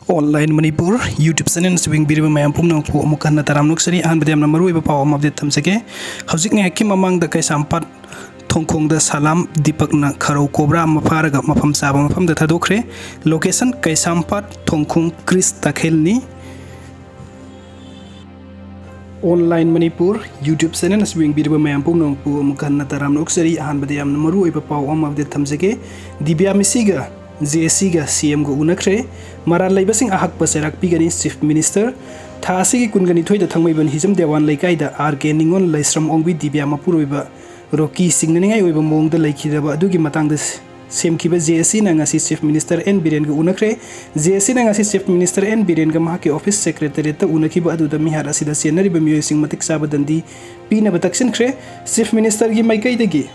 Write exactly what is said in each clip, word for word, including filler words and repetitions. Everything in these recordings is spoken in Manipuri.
Online Manipur YouTube channel ꯑꯁꯤꯕꯨ ꯌꯦꯡꯕꯤꯔꯤꯕ ꯃꯌꯥꯝ ꯄꯨꯝꯅꯃꯛꯄꯨ ꯑꯃꯨꯛ ꯍꯟꯅ ꯇꯔꯥꯝꯅ ꯑꯣꯛꯆꯔꯤ꯫ ꯑꯍꯥꯟꯕꯗ ꯌꯥꯝꯅ ꯃꯔꯨꯑꯣꯏꯕ ꯄꯥꯎ ꯑꯃ update ꯊꯝꯖꯒꯦ꯫ ꯍꯧꯖꯤꯛ ꯉꯥꯏꯍꯥꯛꯀꯤ ꯃꯃꯥꯡꯗ ꯀꯩꯁꯥꯝꯄꯥꯠ ꯊꯣꯡꯈꯣꯡꯗ ꯁꯂꯥꯝ ꯗꯤꯄꯛꯅ ꯈꯔꯧ ꯀꯣꯕ꯭ꯔꯥ ꯑꯃ ꯐꯥꯔꯒ ꯃꯐꯝ ꯆꯥꯕ ꯃꯐꯝꯗ ꯊꯥꯗꯣꯛꯈ꯭ꯔꯦ꯫ Location ꯀꯩꯁꯥꯝꯄꯥꯠ ꯊꯣꯡꯈꯣꯡ ꯀ꯭ꯔꯤꯁ ꯇꯈꯦꯜꯅꯤ꯫ Online Manipur YouTube channel ꯑꯁꯤꯕꯨ ꯌꯦꯡꯕꯤꯔꯤꯕ ꯃꯌꯥꯝ ꯄꯨꯝꯅꯃꯛꯄꯨ ꯑꯃꯨꯛ ꯍꯟꯅ ꯇꯔꯥꯝꯅ ꯑꯣꯛꯆꯔꯤ꯫ ꯑꯍꯥꯟꯕꯗ ꯌꯥꯝꯅ ꯃꯔꯨꯑꯣꯏꯕ ꯄꯥꯎ ꯑꯃ update ꯊꯝꯖꯒꯦ꯫ ꯗꯤꯕ꯭ꯌꯥ ꯃꯤꯁꯤꯒ ꯖꯦ ꯑꯦꯁ ꯁꯤꯒ ꯁꯤ ꯑꯦꯝꯒ ꯎꯅꯈ꯭ꯔꯦ꯫ ꯃꯔꯥꯜ ꯂꯩꯕꯁꯤꯡ ꯑꯍꯛꯄ ꯆꯩꯔꯥꯛ ꯄꯤꯒꯅꯤ Chief Minister꯫ ꯊꯥ ꯑꯁꯤꯒꯤ ꯀꯨꯟꯒ ꯅꯤꯊꯣꯏꯗ ꯊꯥꯡꯃꯩꯕꯟ ꯍꯤꯖꯝ ꯗꯦꯋꯥꯟ ꯂꯩꯀꯥꯏꯗ ꯑꯥꯔ ꯀꯦ ꯅꯤꯉꯣꯜ ꯂꯩꯁ꯭ꯔꯝ ꯑꯣꯡꯕꯤ ꯗꯤꯕ꯭ꯌꯥ ꯃꯄꯨꯔꯣꯏꯕ ꯔꯣꯀꯤ ꯆꯤꯡꯅꯅꯤꯡꯉꯥꯏ ꯑꯣꯏꯕ ꯃꯑꯣꯡꯗ ꯂꯩꯈꯤꯗꯕ ꯑꯗꯨꯒꯤ ꯃꯇꯥꯡꯗ ꯁꯦꯝꯈꯤꯕ ꯖꯦ ꯑꯦꯁ ꯁꯤꯅ ꯉꯁꯤ Chief Minister ꯑꯦꯟ ꯕꯤꯔꯦꯟꯒ ꯎꯅꯈ꯭ꯔꯦ꯫ ꯖꯦ ꯑꯦꯁ ꯁꯤꯅ ꯉꯁꯤ Chief Minister ꯑꯦꯟ ꯕꯤꯔꯦꯟꯒ ꯃꯍꯥꯛꯀꯤ office secretariatꯇ ꯎꯅꯈꯤꯕ ꯑꯗꯨꯗ ꯃꯤꯍꯥꯠ ꯑꯁꯤꯗ ꯆꯦꯟꯅꯔꯤꯕ ꯃꯤꯑꯣꯏꯁꯤꯡ ꯃꯇꯤꯛ ꯆꯥꯕ ꯗꯟꯗꯤ ꯄꯤꯅꯕ ꯇꯛꯁꯤꯟꯈ꯭ꯔꯦ꯫ Chief Ministerꯒꯤ ꯃꯥꯏꯀꯩꯗꯒꯤ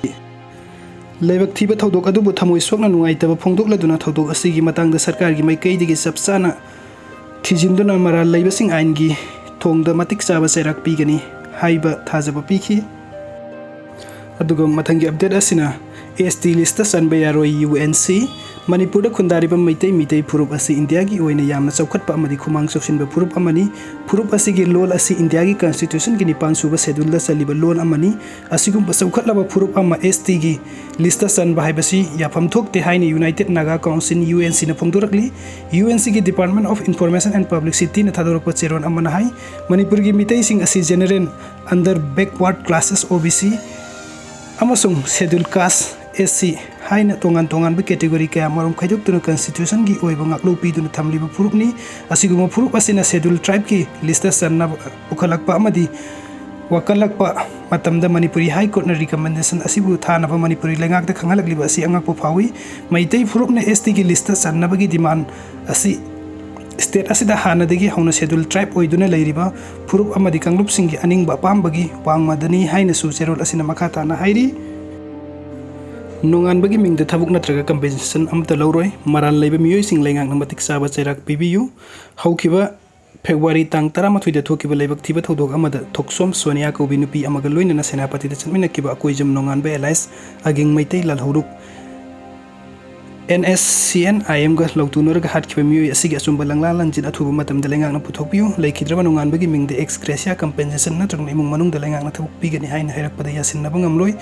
ꯂꯥꯏꯕꯛ ꯊꯤꯕ ꯊꯧꯗꯣꯛ ꯑꯗꯨꯕꯨ ꯊꯃꯣꯏ ꯁꯣꯛꯅ ꯅꯨꯡꯉꯥꯏꯇꯕ ꯐꯣꯡꯗꯣꯛꯂꯗꯨꯅ ꯊꯧꯗꯣꯛ ꯑꯁꯤꯒꯤ ꯃꯇꯥꯡꯗ ꯁꯔꯀꯥꯔꯒꯤ ꯃꯥꯏꯀꯩꯗꯒꯤ ꯆꯞ ꯆꯥꯅ ꯊꯤꯖꯤꯟꯗꯨꯅ ꯃꯔꯥꯜ ꯂꯩꯕꯁꯤꯡ ꯑꯥꯏꯟꯒꯤ ꯊꯣꯡꯗ ꯃꯇꯤꯛ ꯆꯥꯕ ꯆꯩꯔꯥꯛ ꯄꯤꯒꯅꯤ ꯍꯥꯏꯕ ꯊꯥꯖꯕ ꯄꯤꯈꯤ꯫ ꯑꯗꯨꯒ ꯃꯊꯪꯒꯤ update ꯑꯁꯤꯅ ꯑꯦꯁ ꯇꯤ listꯇ ꯆꯟꯕ ꯌꯥꯔꯣꯏ ꯌꯨ ꯑꯦꯟ ꯁꯤ꯫ ꯃꯅꯤꯄꯨꯔꯗ ꯈꯨꯟꯗꯥꯔꯤꯕ ꯃꯩꯇꯩ ꯃꯤꯇꯩ ꯐꯨꯔꯨꯞ ꯑꯁꯤ ꯏꯟꯗꯤꯌꯥꯒꯤ ꯑꯣꯏꯅ ꯌꯥꯝꯅ ꯆꯥꯎꯈꯠꯄ ꯑꯃꯗꯤ ꯈꯨꯃꯥꯡ ꯆꯥꯎꯁꯤꯟꯕ ꯐꯨꯔꯨꯞ ꯑꯃꯅꯤ꯫ ꯐꯨꯔꯨꯞ ꯑꯁꯤꯒꯤ ꯂꯣꯜ ꯑꯁꯤ ꯏꯟꯗꯤꯌꯥꯒꯤ Constitutionꯒꯤ ꯅꯤꯄꯥꯟ ꯁꯨꯕ scheduleꯗ ꯆꯜꯂꯤꯕ ꯂꯣꯜ ꯑꯃꯅꯤ꯫ ꯑꯁꯤꯒꯨꯝꯕ ꯆꯥꯎꯈꯠꯂꯕ ꯐꯨꯔꯨꯞ ꯑꯃ ꯑꯦꯁ ꯇꯤꯒꯤ listꯇ ꯆꯟꯕ ꯍꯥꯏꯕꯁꯤ ꯌꯥꯐꯝ ꯊꯣꯛꯇꯦ ꯍꯥꯏꯅ United Naga Council, U N ꯁꯤꯅ ꯐꯣꯡꯗꯣꯔꯛꯂꯤ꯫ ꯌꯨ ꯑꯦꯟ ꯁꯤꯒꯤ Department of Information and Publicityꯅ ꯊꯥꯗꯣꯔꯛꯄ ꯆꯦꯔꯣꯜ ꯑꯃꯅ ꯍꯥꯏ, ꯃꯅꯤꯄꯨꯔꯒꯤ ꯃꯤꯇꯩꯁꯤꯡ ꯑꯁꯤ general, under, backward classes, ꯑꯣ ꯕꯤ ꯁꯤ, ꯑꯃꯁꯨꯡ schedule caste, ꯑꯦꯁ ꯁꯤ, ꯍꯥꯏꯅ ꯇꯣꯉꯥꯟ ꯇꯣꯉꯥꯟꯕ category ꯀꯌꯥ ꯃꯔꯨꯝ ꯈꯥꯏꯗꯣꯛꯇꯨꯅ Constitutionꯒꯤ ꯑꯣꯏꯕ ꯉꯥꯛꯂꯧ ꯄꯤꯗꯨꯅ ꯊꯝꯂꯤꯕ ꯐꯨꯔꯨꯞꯅꯤ꯫ ꯑꯁꯤꯒꯨꯝꯕ ꯐꯨꯔꯨꯞ ꯑꯁꯤꯅ schedule tribeꯀꯤ listꯇ ꯆꯟꯅꯕ ꯄꯨꯈꯠꯂꯛꯄ ꯑꯃꯗꯤ ꯋꯥꯀꯠꯂꯛꯄ ꯃꯇꯝꯗ ꯃꯅꯤꯄꯨꯔꯤ High Courtꯅ recommendation ꯑꯁꯤꯕꯨ ꯊꯥꯅꯕ ꯃꯅꯤꯄꯨꯔꯤ ꯂꯩꯉꯥꯛꯇ ꯈꯪꯍꯜꯂꯛꯂꯤꯕ ꯑꯁꯤ ꯑꯉꯛꯄ ꯐꯥꯎꯏ꯫ ꯃꯩꯇꯩ ꯐꯨꯔꯨꯞꯅ ꯑꯦꯁ ꯇꯤꯒꯤ listꯇ ꯆꯟꯅꯕꯒꯤ demand ꯑꯁꯤ state ꯑꯁꯤꯗ ꯍꯥꯟꯅꯗꯒꯤ ꯍꯧꯅ schedule tribe ꯑꯣꯏꯗꯨꯅ ꯂꯩꯔꯤꯕ ꯐꯨꯔꯨꯞ ꯑꯃꯗꯤ ꯀꯥꯡꯂꯨꯞꯁꯤꯡꯒꯤ ꯑꯅꯤꯡꯕ ꯑꯄꯥꯝꯕꯒꯤ ꯋꯥꯡꯃꯗꯅꯤ ꯍꯥꯏꯅꯁꯨ ꯆꯦꯔꯣꯜ ꯑꯁꯤꯅ ꯃꯈꯥ ꯇꯥꯅ ꯍꯥꯏꯔꯤ꯫ ꯅꯣꯡꯉꯥꯟꯕꯒꯤ ꯃꯤꯡꯗ ꯊꯕꯛ ꯅꯠꯇ꯭ꯔꯒ compensation ꯑꯃꯠꯇ ꯂꯧꯔꯣꯏ꯫ ꯃꯔꯥꯜ ꯂꯩꯕ ꯃꯤꯑꯣꯏꯁꯤꯡ ꯂꯩꯉꯥꯛꯅ ꯃꯇꯤꯛ ꯆꯥꯕ ꯆꯩꯔꯥꯛ ꯄꯤꯕꯤꯌꯨ꯫ ꯍꯧꯈꯤꯕ February ꯇꯥꯡ ꯇꯔꯥꯃꯥꯊꯣꯏꯗ ꯊꯣꯛꯈꯤꯕ ꯂꯥꯏꯕꯛ ꯊꯤꯕ ꯊꯧꯗꯣꯛ ꯑꯃꯗ ꯊꯣꯛꯁꯣꯝ ꯁꯣꯅꯤꯌꯥ ꯀꯧꯕꯤ ꯅꯨꯄꯤ ꯑꯃꯒ ꯂꯣꯏꯅꯅ ꯁꯦꯅꯥꯄꯇꯤꯗ ꯆꯠꯃꯤꯟꯅꯈꯤꯕ ꯑꯀꯣꯏꯖꯝ ꯅꯣꯡꯉꯥꯟꯕ alias ꯑꯒꯤꯡ ꯃꯩꯇꯩ ꯂꯥꯜꯍꯧꯂꯨꯞ ꯑꯦꯟ ꯑꯦꯁ ꯁꯤ ꯑꯦꯟ ꯑꯥꯏ ꯑꯦꯝꯒ ꯂꯧꯇꯨꯅꯔꯒ ꯍꯥꯠꯈꯤꯕ ꯃꯤꯑꯣꯏ ꯑꯁꯤꯒꯤ ꯑꯆꯨꯝꯕ ꯂꯪꯂꯥ ꯂꯪꯖꯤꯟ ꯑꯊꯨꯕ ꯃꯇꯝꯗ ꯂꯩꯉꯥꯛꯅ ꯄꯨꯊꯣꯛꯄꯤꯌꯨ꯫ ꯂꯩꯈꯤꯗ꯭ꯔꯕ ꯅꯣꯡꯉꯥꯟꯕꯒꯤ ꯃꯤꯡꯗ ex gratia compensation ꯅꯠꯇ꯭ꯔꯒꯅ ꯏꯃꯨꯡ ꯃꯅꯨꯡꯗ ꯂꯩꯉꯥꯛꯅ ꯊꯕꯛ ꯄꯤꯒꯅꯤ ꯍꯥꯏꯅ ꯍꯥꯏꯔꯛꯄꯗ ꯌꯥꯁꯤꯟꯅꯕ ꯉꯝꯂꯣꯏ꯫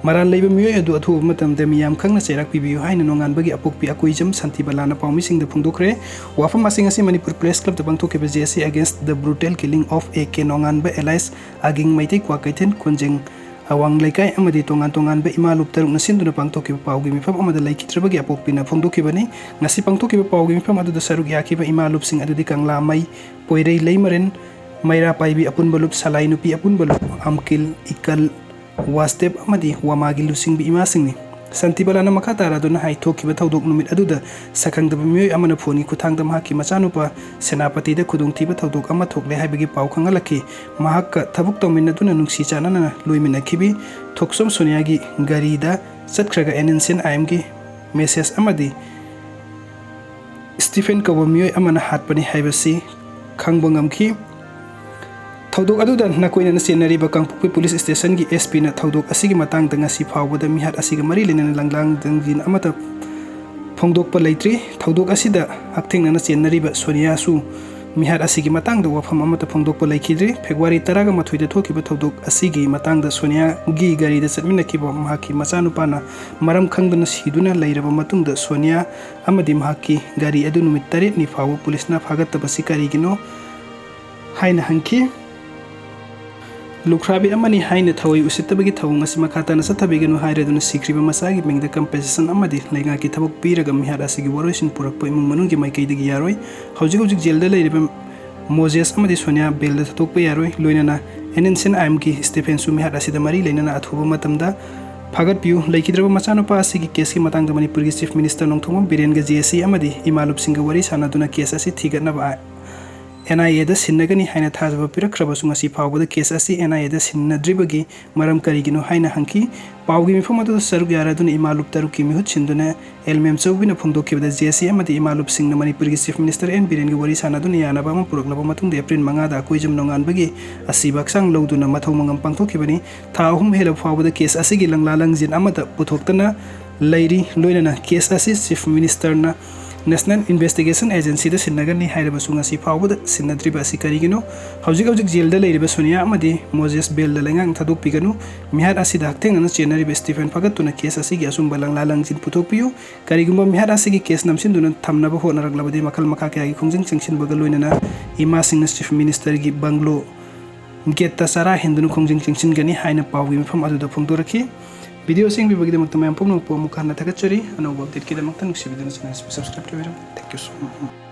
ꯃꯔꯥꯜ ꯂꯩꯕ ꯃꯤꯑꯣꯏ ꯑꯗꯨ ꯑꯊꯨꯕ ꯃꯇꯝꯗ ꯃꯤꯌꯥꯝ ꯈꯪꯅ ꯆꯩꯔꯥꯛ ꯄꯤꯕꯤꯌꯨ ꯍꯥꯏꯅ ꯅꯣꯡꯉꯥꯟꯕꯒꯤ ꯑꯄꯣꯛꯄꯤ ꯑꯀꯨꯏꯖꯝ ꯁꯥꯟꯇꯤꯕꯂꯥꯅ ꯄꯥꯎꯃꯤꯁꯤꯡꯗ ꯐꯣꯡꯗꯣꯛꯈ꯭ꯔꯦ꯫ ꯋꯥꯐꯝ ꯑꯁꯤ ꯉꯁꯤ ꯃꯅꯤꯄꯨꯔ Press Clubꯇ ꯄꯥꯡꯊꯣꯛꯈꯤꯕ J S A Against the Brutal Killing of A K ꯅꯣꯡꯉꯥꯟꯕ alias ꯑꯒꯤꯡ ꯃꯩꯇꯩ ꯀ꯭ꯋꯥꯀꯩꯊꯦꯜ ꯀꯣꯟꯖꯦꯡ ꯑꯋꯥꯡ ꯂꯩꯀꯥꯏ ꯑꯃꯗꯤ ꯇꯣꯉꯥꯟ ꯇꯣꯉꯥꯟꯕ ꯏꯃꯥ ꯂꯨꯞ ꯇꯔꯨꯛꯅ ꯁꯤꯟꯗꯨꯅ ꯄꯥꯡꯊꯣꯛꯈꯤꯕ ꯄꯥꯎꯒꯤ ꯃꯤꯐꯝ ꯑꯃꯗ ꯂꯩꯈꯤꯗ꯭ꯔꯕꯒꯤ ꯑꯄꯣꯛꯄꯤꯅ ꯐꯣꯡꯗꯣꯛꯈꯤꯕꯅꯤ꯫ ꯉꯁꯤ ꯄꯥꯡꯊꯣꯛꯈꯤꯕ ꯄꯥꯎꯒꯤ ꯃꯤꯐꯝ ꯑꯗꯨꯗ ꯁꯔꯨꯛ ꯌꯥꯈꯤꯕ ꯏꯃꯥ ꯂꯨꯞꯁꯤꯡ ꯑꯗꯨꯗꯤ ꯀꯪꯂꯥꯃꯩ, ꯄꯣꯏꯔꯩ ꯂꯩꯃꯔꯦꯟ, ꯃꯩꯔꯥ ꯄꯥꯏꯕꯤ ꯑꯄꯨꯟꯕ ꯂꯨꯞ, ꯁꯂꯥꯏ ꯅꯨꯄꯤ ꯑꯄꯨꯟꯕ ꯂꯨꯞ, ꯑꯝꯀꯤꯜ, ꯏꯀꯜ, ꯋꯥꯁꯇꯦꯞ ꯑꯃꯗꯤ ꯋꯥꯃꯥꯒꯤ ꯂꯨꯆꯤꯡꯕꯤ ꯏꯃꯥꯁꯤꯡꯅꯤ꯫ ꯁꯥꯟꯇꯤꯕꯂꯥꯅ ꯃꯈꯥ ꯇꯥꯔꯗꯨꯅ ꯍꯥꯏ, ꯊꯣꯛꯈꯤꯕ ꯊꯧꯗꯣꯛ ꯅꯨꯃꯤꯠ ꯑꯗꯨꯗ ꯁꯛꯈꯪꯗꯕ ꯃꯤꯑꯣꯏ ꯑꯃꯅ ꯐꯣꯟꯒꯤ ꯈꯨꯠꯊꯥꯡꯗ ꯃꯍꯥꯛꯀꯤ ꯃꯆꯥꯅꯨꯄꯥ ꯁꯦꯅꯥꯄꯇꯤꯗ ꯈꯨꯗꯣꯡꯊꯤꯕ ꯊꯧꯗꯣꯛ ꯑꯃ ꯊꯣꯛꯂꯦ ꯍꯥꯏꯕꯒꯤ ꯄꯥꯎ ꯈꯪꯍꯜꯂꯛꯈꯤ꯫ ꯃꯍꯥꯛꯀ ꯊꯕꯛ ꯇꯧꯃꯤꯟꯅꯗꯨꯅ ꯅꯨꯡꯁꯤ ꯆꯥꯟꯅꯅ ꯂꯣꯏꯃꯤꯟꯅꯈꯤꯕꯤ ꯊꯣꯛꯆꯣꯝ ꯁꯣꯅꯤꯌꯥꯒꯤ ꯒꯥꯔꯤꯗ ꯆꯠꯈ꯭ꯔꯒ N S C N I M ꯒꯤ message ꯑꯃꯗꯤ ꯁ꯭ꯇꯤꯐꯦꯟ ꯀꯧꯕ ꯃꯤꯑꯣꯏ ꯑꯃꯅ ꯍꯥꯠꯄꯅꯤ ꯍꯥꯏꯕꯁꯤ ꯈꯪꯕ ꯉꯝꯈꯤ꯫ ꯊꯧꯗꯣꯛ ꯑꯗꯨꯗ ꯅꯥꯀꯣꯏꯅꯅ ꯆꯦꯟꯅꯔꯤꯕ ꯀꯥꯡꯄꯣꯛꯄꯤ ꯄꯨꯂꯤꯁ ꯁ꯭ꯇꯦꯁꯟꯒꯤ S P ꯅ ꯊꯧꯗꯣꯛ ꯑꯁꯤꯒꯤ ꯃꯇꯥꯡꯗ ꯉꯁꯤ ꯐꯥꯎꯕꯗ ꯃꯤꯍꯥꯠ ꯑꯁꯤꯒ ꯃꯔꯤ ꯂꯩꯅꯅ ꯂꯪꯂꯥꯡ ꯂꯪꯖꯤꯟ ꯑꯃꯠꯇ ꯐꯣꯡꯗꯣꯛꯄ ꯂꯩꯇ꯭ꯔꯤ꯫ ꯊꯧꯗꯣꯛ ꯑꯁꯤꯗ ꯍꯛꯊꯦꯡꯅꯅ ꯆꯦꯟꯅꯔꯤꯕ ꯁꯣꯅꯤꯌꯥꯁꯨ ꯃꯤꯍꯥꯠ ꯑꯁꯤꯒꯤ ꯃꯇꯥꯡꯗ ꯋꯥꯐꯝ ꯑꯃꯠꯇ ꯐꯣꯡꯗꯣꯛꯄ ꯂꯩꯈꯤꯗ꯭ꯔꯤ꯫ ꯐꯦꯕ꯭ꯔꯨꯋꯥꯔꯤ ꯇꯔꯥꯒ ꯃꯥꯊꯣꯏꯗ ꯊꯣꯛꯈꯤꯕ ꯊꯧꯗꯣꯛ ꯑꯁꯤꯒꯤ ꯃꯇꯥꯡꯗ ꯁꯣꯅꯤꯌꯥꯒꯤ ꯒꯥꯔꯤꯗ ꯆꯠꯃꯤꯟꯅꯈꯤꯕ ꯃꯍꯥꯛꯀꯤ ꯃꯆꯥꯅꯨꯄꯥꯅ ꯃꯔꯝ ꯈꯪꯗꯅ ꯁꯤꯗꯨꯅ ꯂꯩꯔꯕ ꯃꯇꯨꯡꯗ ꯁꯣꯅꯤꯌꯥ ꯑꯃꯗꯤ ꯃꯍꯥꯛꯀꯤ ꯒꯥꯔꯤ ꯑꯗꯨ ꯅꯨꯃꯤꯠ ꯇꯔꯦꯠꯅꯤ ꯐꯥꯎꯕ ꯄꯨꯂꯤꯁꯅ ꯐꯥꯒꯠꯇꯕꯁꯤ ꯀꯔꯤꯒꯤꯅꯣ ꯍꯥꯏꯅ ꯍꯪꯈꯤ꯫ ꯂꯨꯈ꯭ꯔꯥꯕꯤ ꯑꯃꯅꯤ ꯍꯥꯏꯅ ꯊꯑꯣꯏ ꯎꯁꯤꯠꯇꯕꯒꯤ ꯊꯧꯑꯣꯡ ꯑꯁꯤ ꯃꯈꯥ ꯇꯥꯅ ꯆꯠꯊꯕꯤꯒꯅꯨ ꯍꯥꯏꯔꯗꯨꯅ ꯁꯤꯈ꯭ꯔꯤꯕ ꯃꯆꯥꯒꯤ ꯃꯤꯡꯗ compensation ꯑꯃꯗꯤ ꯂꯩꯉꯥꯛꯀꯤ ꯊꯕꯛ ꯄꯤꯔꯒ ꯃꯤꯍꯥꯠ ꯑꯁꯤꯒꯤ ꯋꯥꯔꯣꯏꯁꯤꯟ ꯄꯨꯔꯛꯄ ꯏꯃꯨꯡ ꯃꯅꯨꯡꯒꯤ ꯃꯥꯏꯀꯩꯗꯒꯤ ꯌꯥꯔꯣꯏ꯫ ꯍꯧꯖꯤꯛ ꯍꯧꯖꯤꯛ ꯖꯦꯜꯗ ꯂꯩꯔꯤꯕ ꯃꯣꯖꯦꯁ ꯑꯃꯗꯤ ꯁꯣꯅꯤꯌꯥ ꯕꯦꯜꯗ ꯊꯥꯗꯣꯛꯄ ꯌꯥꯔꯣꯏ꯫ ꯂꯣꯏꯅꯅ N S C N I M ꯒꯤ ꯁ꯭ꯇꯤꯐꯦꯟꯁꯨ ꯃꯤꯍꯥꯠ ꯑꯁꯤꯗ ꯃꯔꯤ ꯂꯩꯅꯅ ꯑꯊꯨꯕ ꯃꯇꯝꯗ ꯐꯥꯒꯠꯄꯤꯌꯨ꯫ ꯂꯩꯈꯤꯗ꯭ꯔꯕ ꯃꯆꯥꯅꯨꯄꯥ ꯑꯁꯤꯒꯤ ꯀꯦꯁꯀꯤ ꯃꯇꯥꯡꯗ ꯃꯅꯤꯄꯨꯔꯒꯤ Chief Minister Nongthombam ꯕꯤꯔꯦꯟꯒ J C ꯑꯃꯗꯤ ꯏꯃꯥ ꯂꯨꯞꯁꯤꯡꯒ ꯋꯥꯔꯤ ꯁꯥꯟꯅꯗꯨꯅ ꯀꯦꯁ ꯑꯁꯤ ꯊꯤꯒꯠꯅꯕ N I A ꯗ ꯁꯤꯟꯅꯒꯅꯤ ꯍꯥꯏꯅ ꯊꯥꯖꯕ ꯄꯤꯔꯛꯈ꯭ꯔꯕꯁꯨ ꯉꯁꯤ ꯐꯥꯎꯕꯗ ꯀꯦꯁ ꯑꯁꯤ N I A ꯗ ꯁꯤꯟꯅꯗ꯭ꯔꯤꯕꯒꯤ ꯃꯔꯝ ꯀꯔꯤꯒꯤꯅꯣ ꯍꯥꯏꯅ ꯍꯪꯈꯤ꯫ ꯄꯥꯎꯒꯤ ꯃꯤꯐꯝ ꯑꯗꯨꯗ ꯁꯔꯨꯛ ꯌꯥꯔꯗꯨꯅ ꯏꯃꯥ ꯂꯨꯞ ꯇꯔꯨꯛꯀꯤ ꯃꯤꯍꯨꯠ ꯁꯤꯟꯗꯨꯅ ꯑꯦꯜꯃꯦꯝ ꯆꯧꯕꯤꯅ ꯐꯣꯡꯗꯣꯛꯈꯤꯕꯗ, J C ꯑꯃꯗꯤ ꯏꯃꯥ ꯂꯨꯞꯁꯤꯡꯅ ꯃꯅꯤꯄꯨꯔꯒꯤ Chief Minister N ꯕꯤꯔꯦꯟꯒ ꯋꯥꯔꯤ ꯁꯥꯟꯅꯗꯨꯅ ꯌꯥꯅꯕ ꯑꯃ ꯄꯨꯔꯛꯂꯕ ꯃꯇꯨꯡꯗ ꯑꯦꯄ꯭ꯔꯤꯜ ꯃꯉꯥꯗ ꯑꯀꯣꯏꯖꯝ ꯅꯣꯡꯉꯥꯟꯕꯒꯤ ꯑꯁꯤꯕ ꯍꯛꯆꯥꯡ ꯂꯧꯗꯨꯅ ꯃꯊꯧ ꯃꯉꯝ ꯄꯥꯡꯊꯣꯛꯈꯤꯕꯅꯤ꯫ ꯊꯥ ꯑꯍꯨꯝ ꯍꯦꯜꯂꯕ ꯐꯥꯎꯕꯗ ꯀꯦꯁ ꯑꯁꯤꯒꯤ ꯂꯪꯂꯥ ꯂꯪꯖꯤꯟ ꯑꯃꯠꯇ ꯄꯨꯊꯣꯛꯇꯅ ꯂꯩꯔꯤ꯫ ꯂꯣꯏꯅꯅ ꯀꯦꯁ ꯑꯁꯤ ꯆꯤꯐ ꯃꯤꯅꯤꯁꯇꯔꯅ ꯅꯦꯁꯅꯦꯜ ꯏꯟꯚꯦꯁꯇꯤꯒꯦꯁꯟ ꯑꯦꯖꯦꯟꯁꯤꯗ ꯁꯤꯟꯅꯒꯅꯤ ꯍꯥꯏꯔꯕꯁꯨ ꯉꯁꯤ ꯐꯥꯎꯕꯗ ꯁꯤꯟꯅꯗ꯭ꯔꯤꯕ ꯑꯁꯤ ꯀꯔꯤꯒꯤꯅꯣ? ꯍꯧꯖꯤꯛ ꯍꯧꯖꯤꯛ ꯖꯦꯜꯗ ꯂꯩꯔꯤꯕ ꯁꯣꯅꯤꯌꯥ ꯑꯃꯗꯤ ꯃꯣꯖꯦꯁ ꯕꯦꯜꯗ ꯂꯩꯉꯥꯛꯅ ꯊꯥꯗꯣꯛꯄꯤꯒꯅꯨ꯫ ꯃꯤꯍꯥꯠ ꯑꯁꯤꯗ ꯍꯛꯊꯦꯡꯅꯅ ꯆꯦꯟꯅꯔꯤꯕ ꯁ꯭ꯇꯤꯐꯦꯟ ꯐꯒꯠꯇꯨꯅ ꯀꯦꯁ ꯑꯁꯤꯒꯤ ꯑꯆꯨꯝꯕ ꯂꯪꯂꯥ ꯂꯪꯖꯤꯟ ꯄꯨꯊꯣꯛꯄꯤꯌꯨ꯫ ꯀꯔꯤꯒꯨꯝꯕ ꯃꯤꯍꯥꯠ ꯑꯁꯤꯒꯤ ꯀꯦꯁ ꯅꯝꯁꯤꯟꯗꯨꯅ ꯊꯝꯅꯕ ꯍꯣꯠꯅꯔꯛꯂꯕꯗꯤ ꯃꯈꯜ ꯃꯈꯥ ꯀꯌꯥꯒꯤ ꯈꯣꯡꯖꯪ ꯆꯪꯁꯤꯟꯕꯒ ꯂꯣꯏꯅꯅ ꯏꯃꯥꯁꯤꯡꯅ ꯆꯤꯐ ꯃꯤꯅꯤꯁꯇꯔꯒꯤ ꯕꯪꯒ꯭ꯂꯣ ꯒꯦꯠꯇ ꯆꯔꯥ ꯍꯦꯟꯗꯨꯅ ꯈꯣꯡꯖꯪ ꯆꯪꯁꯤꯟꯒꯅꯤ ꯍꯥꯏꯅ ꯄꯥꯎꯒꯤ ꯃꯤꯐꯝ ꯑꯗꯨꯗ ꯐꯣꯡꯗꯣꯔꯛꯈꯤ꯫ ꯚꯤꯗꯤꯑꯣ ꯑꯁꯤ ꯌꯦꯡꯕꯤꯕꯒꯤꯗꯃꯛꯇ ꯃꯌꯥꯝ ꯄꯨꯝꯅꯃꯛꯄꯨ ꯑꯃꯨꯛ ꯍꯟꯅ ꯊꯥꯒꯠꯆꯔꯤ꯫ ꯑꯅꯧꯕ ꯑꯞꯗꯦꯠꯀꯤꯗꯃꯛꯇ ꯅꯨꯡꯁꯤꯕꯤꯗꯨꯅ ꯆꯦꯅꯦꯜ ꯑꯁꯤꯕꯨ subscribe ꯇꯧꯕꯤꯔꯝꯃꯨ꯫ Thank you so much꯫